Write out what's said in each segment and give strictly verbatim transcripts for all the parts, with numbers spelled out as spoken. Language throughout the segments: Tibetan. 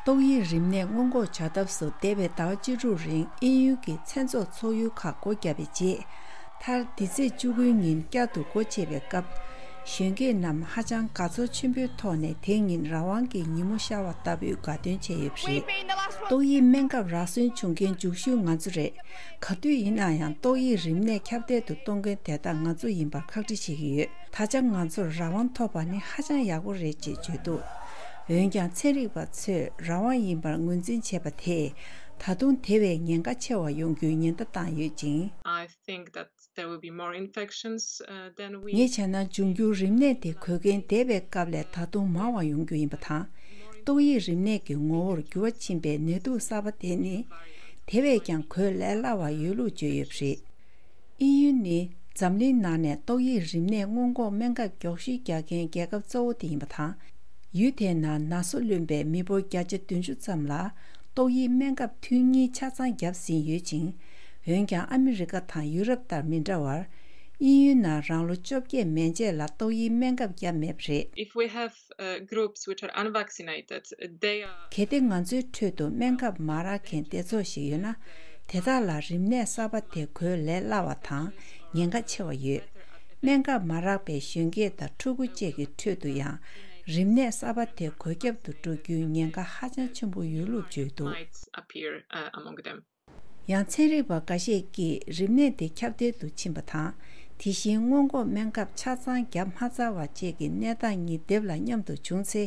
ཏོག་དབྱིབས་རིམས་ནད་སྔོན་འགོག་བྱ་ཐབས་སུ་འདས་པའི་ཟླ་བ་གཅིག་དྲུག་རིང་དབྱིན་ཡུལ་གྱི་མཚན་ཚོགས་ཚོགས་ཡུལ་ཁག་སྒོ་བརྒྱབ་པའི་རྗེས། མཐར་འདི་ཚེས་བཅུ་དགུའི་ཉིན་བསྐྱར་དུ་སྒོ་ཕྱེ་བའི་སྐབས། གཞོན་སྐྱེས་རྣམས་ཧ་ཅང་དགའ་ཚོར་ཆེན་པོའི་ཐོག་ནས་དེ་ཉིན་རང་དབང་གི་ཉིན་མོ་ཤར་བ་ལྟ་བུའི་དགའ་སྟོན་བྱས་ཡོད་པ་རེད། ཏོག་དབྱིབས་སྨན་ཁབ་རག་སོན་བྱུང་མཁན་མཇུག་ཤོས་ང་ཚོ་རེད། ག་དུས་ཡིན་ན་ཡང་ཏོག་དབྱིབས་རིམས་ནད་ཁྱབ་གདལ་དུ་གཏོང་མཁན་དེ་དག་ང་ཚོ་ཡིན་པར་ཁག་དཀྲི་བྱེད་ཀྱི་ཡོད། ད་ཆ་ང་ཚོར་རང་དབང་ཐོབ་པ་ནི་ཧ་ཅང་ཡག་པོ་རེད་ཅེས་བརྗོད་འདུག་འོན་ཀྱང་ཚན་རིག་པ་ཚོས་རང་དབང་ཡིན་པར་ངོས་འཛིན་བྱས་པ་དེས་ད་དུང་དེ་བས་ཉེན་ཁ་ཆེ་བ་ཡོང་རྒྱུའི་ཉེན་བརྡ་བཏང་ཡོད་ཅིང་། I think that there will be more infections, uh, than we ངས་བྱས་ན་འབྱུང་འགྱུར་རིམས་ནད་དེ་འགོས་མཁན་འདས་པའི་སྐབས་ལས་ད་དུང་མང་བ་ཡོང་རྒྱུ་ཡིན་པ་དང་། ཏོག་དབྱིབས་རིམས་ནད་ཀྱི་ངོ་བོར་འགྱུར་བ་ཕྱིན་པའི་ནད་དུག་གསར་པ་དེ་ནི། དེ་བས་ཀྱང་འགོས་ལས་སླ་བ་ཡོད་ལུགས་བརྗོད་ཡོད་པ་རེད། དབྱིན་ཡུལ་ནི་འཛམ་གླིང་ནང་ནས་ཏོག་དབྱིབས་རིམས་ནད་སྔོན་འགོག་སྨན་ཁབ་མགྱོགས་ཤོས་རྒྱག་མཁན་རྒྱལ་ཁབ་གཙོ་བོ་དེ་ཡིན་པ་དང་། ཡུལ་དེའི་ནང་ན་སོ་ལོན་པའི་མི་འབོར་བརྒྱ་ཆ་བདུན་ཅུ་ཙམ་ལ་ཏོག་དབྱིབས་སྨན་ཁབ་ཐུན་གཉིས་ཆ་ཚང་བརྒྱབ་ཟིན་ཡོད་ཅིང་། འོན་ཀྱང་ཨ་མི་རི་ཀ་དང་ཡུ་རོབ་ལྟར་མི་འདྲ་བར། དབྱིན་ཡུལ་ནང་རང་ལོ་བཅོ་བརྒྱད་མན་ཆད་ལ་ཏོག་དབྱིབས་སྨན་ཁབ་བརྒྱབ་མེད་པ་རེད། If we have, uh, groups which are unvaccinated, they are གལ་ཏེ་ང་ཚོའི་ཁྲོད་དུ་སྨན་ཁབ་མ་རག་མཁན་སྡེ་ཚོགས་ཤིག་ཡོད་ན། དེ་དག་ལ་རིམས་ནད་གསར་པ་དེ་འགོས་ལས་སླ་བ་དང་ཉེན་ཁ་ཆེ་བ་ཡོད། སྨན་ཁབ་མ་རག་པའི་གཞོན་སྐྱེས་དང་ཕྲུ་གུ་བཅས་ཀྱི་ཁྲོད་དུ་ཡང་རིམས་ནད་གསར་པ་དེ་འགོས་ཁྱབ་ཏུ་འགྲོ་རྒྱུའི་ཉེན་ཁ་ཧ་ཅང་ཆེན་པོ་ཡོད་ལུགས་བརྗོད་འདུག might appear, uh, among them. ཡང་ཚན་རིག་པ་འགའ་ཤས་ཀྱིས་རིམས་ནད་དེ་ཁྱབ་གདལ་དུ་ཕྱིན་པ་དང་། དེ་བཞིན་སྔོན་འགོག་སྨན་ཁབ་ཆ་ཚང་བརྒྱབ་མ་ཚར་བ་བཅས་ཀྱི་གནས་སྟངས་གཉིས་སྡེབ་ལ་མཉམ་དུ་བྱུང་ཚེ།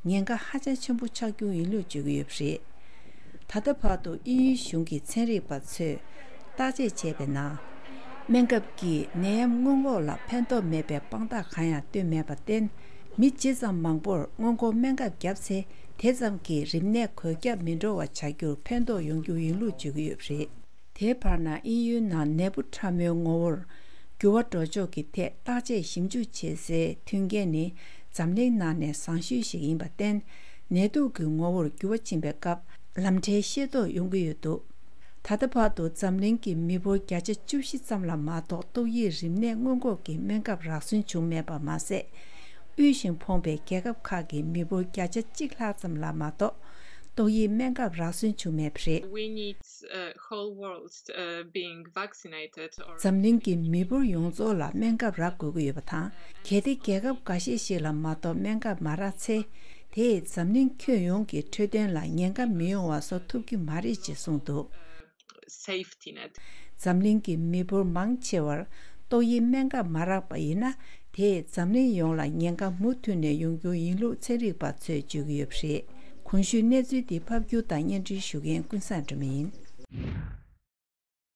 ཉེན་ཁ་ཧ་ཅང་ཆེན་པོ་ཆགས་རྒྱུ་ཡིན་ལུགས་བརྗོད་ཀྱི་ཡོད་པ་རེད། ད་ལྟ་བར་དུ་དབྱིན་ཡུལ་གཞུང་གི་ཚན་རིག་པ་ཚོས་བརྟག་དཔྱད་བྱས་པའི་ནང་། སྨན་ཁབ་ཀྱིས་ནད་ཡམས་སྔོན་འགོག་ལ་ཕན་ཐོགས་མེད་པའི་དཔང་རྟགས་གང་ཡང་བཏོན་མེད་པར་བརྟེན། མི་ཇི་ཙམ་མང་པོར་སྔོན་འགོག་སྨན་ཁབ་བརྒྱབ་ཚེ། དེ་ཙམ་གྱིས་རིམས་ནད་འགོས་ཁྱབ་མི་འགྲོ་བ་བྱ་རྒྱུར་ཕན་ཐོགས་ཡོང་རྒྱུ་ཡིན་ལུགས་བརྗོད་ཀྱི་ཡོད་པ་རེད། དེའི་བར་ན་དབྱིན་ཡུལ་ནང་ནད་འབུ་ཕྲ་མོའི་ངོ་བོར་འགྱུར་བ་འགྲོ་ཕྱོགས་ཀྱི་ཐད་བརྟག་དཔྱད་ཞིབ་འཇུག་བྱེད་སའི་མཐུན་རྐྱེན་ནི་འཛམ་གླིང་ནང་ནས་བཟང་ཤོས་ཤིག་ཡིན་པར་བརྟེན། ནད་དུག་གི་ངོ་བོར་འགྱུར་བ་ཕྱིན་པའི་སྐབས་ལམ་ཁྲལ་ཤེས་རྟོགས་ཡོང་གི་ཡོད་འདུག་ད་ལྟ་བར་དུ་འཛམ་གླིང་གི་མི་འབོར་བརྒྱ་ཆ་བཅུ་བཞི་ཙམ་ལ་མ་གཏོགས་ཏོག་དབྱིབས་རིམས་ནད་སྔོན་འགོག་གི་སྨན་ཁབ་རག་སོན་བྱུང་མེད་པ་མ་ཟད། དབུལ་ཞིང་ཕོངས་པའི་རྒྱལ་ཁབ་ཁག་གི་མི་འབོར་བརྒྱ་ཆ་གཅིག་ལྷག་ཙམ་ལ་མ་གཏོགས་ཏོག་དབྱིབས་སྨན་ཁབ་རག་སོན་བྱུང་མེད་པ་རེད། We need, uh, whole world, uh, being vaccinated or འཛམ་གླིང་གི་མི་འབོར་ཡོངས་རྫོགས་ལ་སྨན་ཁབ་རག་དགོས་ཀྱི་ཡོད་པ་དང་། གལ་ཏེ་རྒྱལ་ཁབ་འགའ་ཤས་ཤིག་ལ་མ་གཏོགས་སྨན་ཁབ་མ་རག་ཚེ། དེས་འཛམ་གླིང་ཁྱོན་ཡོངས་ཀྱི་འཕྲོད་བསྟེན་ལ་ཉེན་ཁ་མི་ཡོང་བ་བཟོ་ཐུབ་ཀྱི་མ་རེད་ཅེས་གསུངས་འདུག safety net. འཛམ་གླིང་གི་མི་འབོར་མང་ཆེ་བར་ཏོག་དབྱིབས་སྨན་ཁབ་མ་རག་པ་ཡིན་ན། དེས་འཛམ་གླིང་ཡོངས་ལ་ཉེན་ཁ་མུ་མཐུད་ནས་ཡོང་རྒྱུ་ཡིན་ལུགས་ཚན་རིག་པ་ཚོས་བརྗོད་ཀྱི་ཡོད་པ་རེད། གོང་ཞུས་གནས་ཚུལ་འདི་ཕབ་སྒྱུར་དང་སྙན་སྒྲོན་ཞུ་མཁན་ཀུན་བཟང་སྒྲོལ་མ་ཡིན།